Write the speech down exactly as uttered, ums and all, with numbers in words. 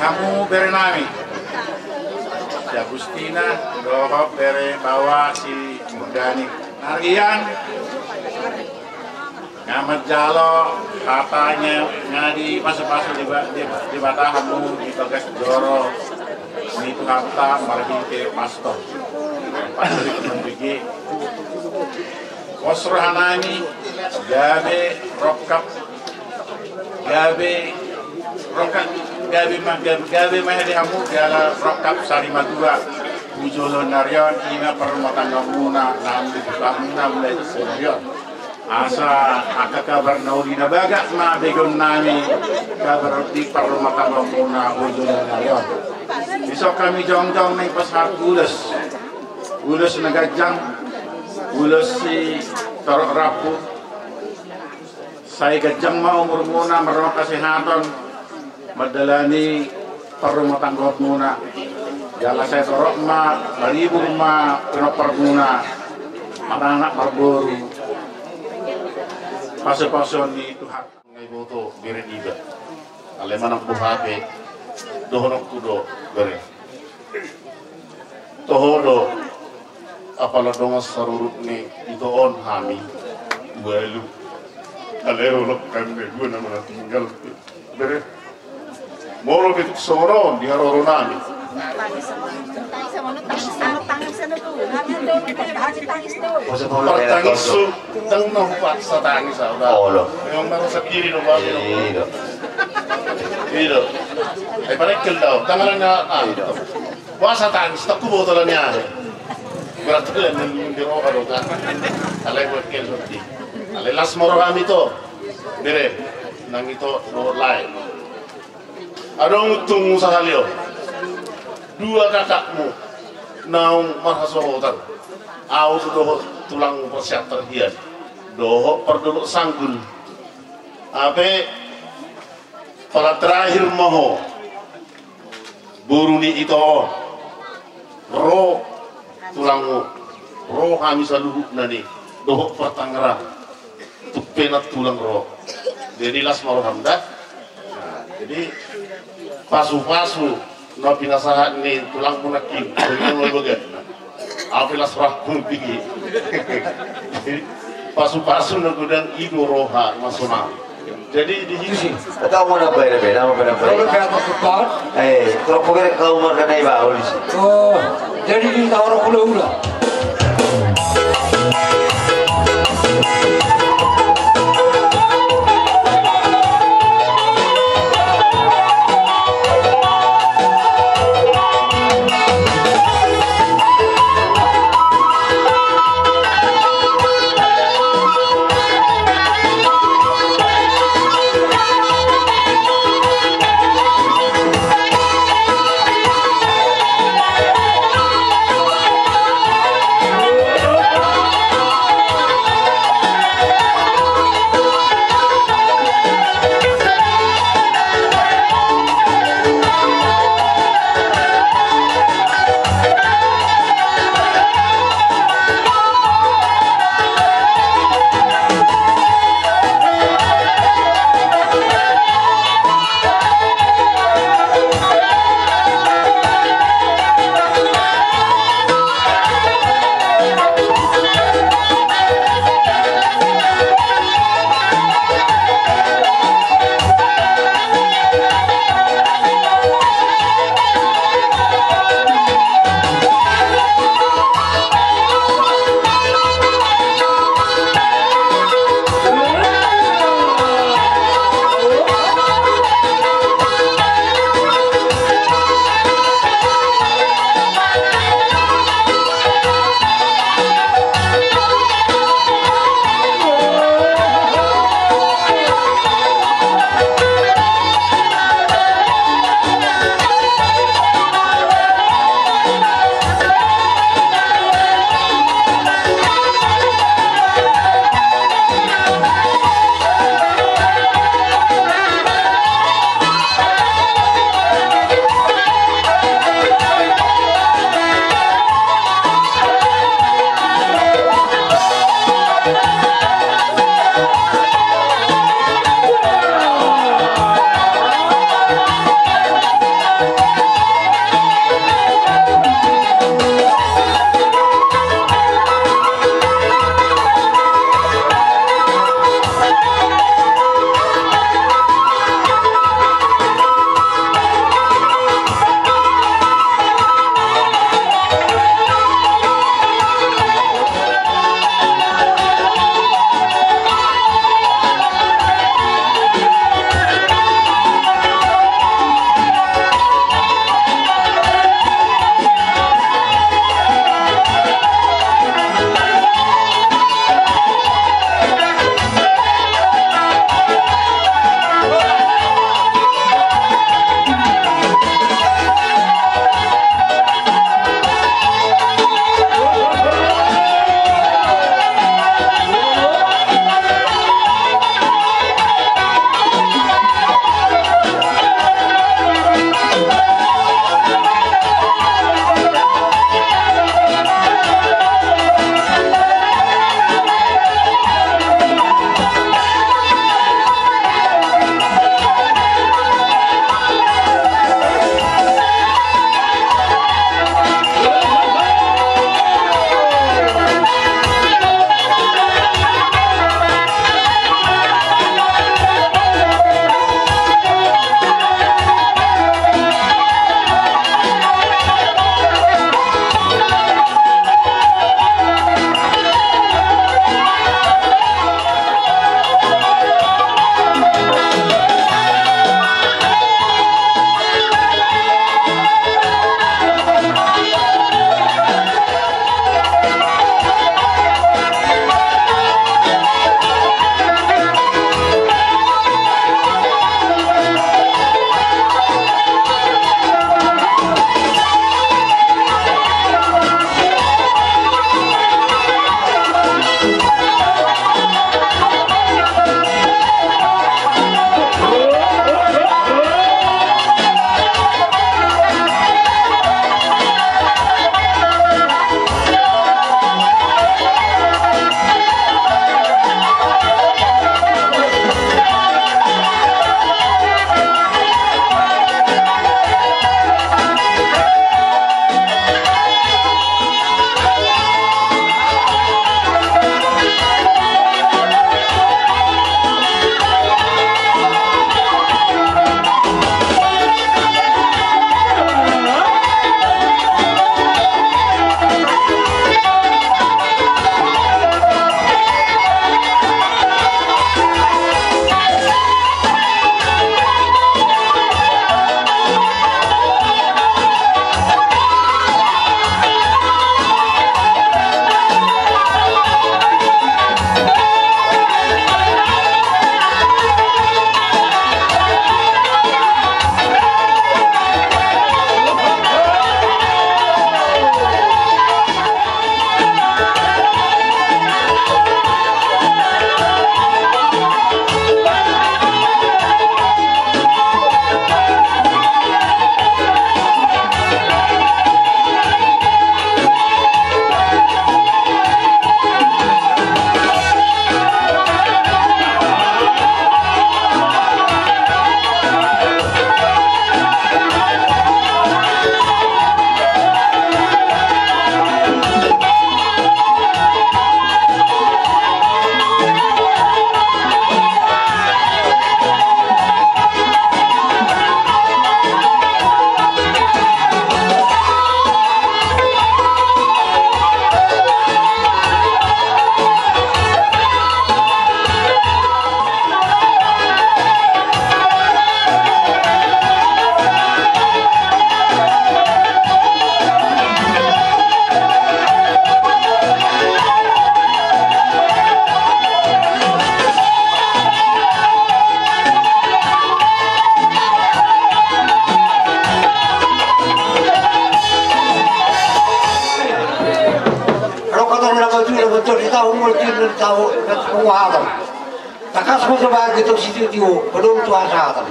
Hamu bere nami si Agustina dohot bere baoa si Murdani. Narian nga manjalo hata nga dipasupasu Debata hamu di bagas joro ni Tuhanta marhite pastor. Pastor i mambege pos rohanami gabe rongkap, gabe rongkap, gabe ma gabe ma di hamu jala rongkap sari matua. Ujolo narian ima parrumatanggaonmuna nang di hamuna mulai narian. Asa angka kabar na uli na bagak ma begeonnami kabar di parrumatanggaonmuna ujolo narian. Dison hami jongjong na ipasahat ulos, ulos na ganjang, ulos si torop rambu. Sai ganjang ma umurmuna marnonga hasehaton mandalani parrumatanggaonmuna. Jala sai torop ma maribur ma pinomparmuna maranak marboru. Pasupasuon ni Tuhan. Nga iboto bere niba. Alai manang boha pe dohononku do bere. Toho do apala dongan sarurut ni ito on hami ualu. Alai ro lokan be dua nama na tinggal bere. Molo betuk songon on di haroro nami. Partangisu ndang na hupaksa tangis au da. Memang merasa diri do ba. Ido. Ai parekkel dau tangan na. Puasa tangis takku botol ni ahe. Berarti lan di roha do kan. Alai buat kel seperti. Alai las moro kami to. Bere nang ito do lae. Adong tunggu sahali on dua kakakmu naung marhasohotan. Au tu dohot tulangmu Parsiantar hian dohot Pardolok Sanggul. Ape pala terakhir ma ho boru ni ito on. Ro tulangmu ro hami saluhutna ni dohot partangerang. Tung pe na tulang ro. Jadi las ma roham da. Jadi pasupasu na pinasahat ni tulangmu nangkin. Jadi mau bagan. Ape las roham tinggi. Pasupasu na godang ido roha masona. Jadi di sini. Kau mana bai na bai nama bai na bai. Kalau kayak masuk tahun. Eh, kalau kau kira kau makan naik bau di sini. Oh, jadi di tahun aku udah. Tau, tau, tau. Tangkas ma tu bagas tu sitio-tio, pedong tu hasahatan.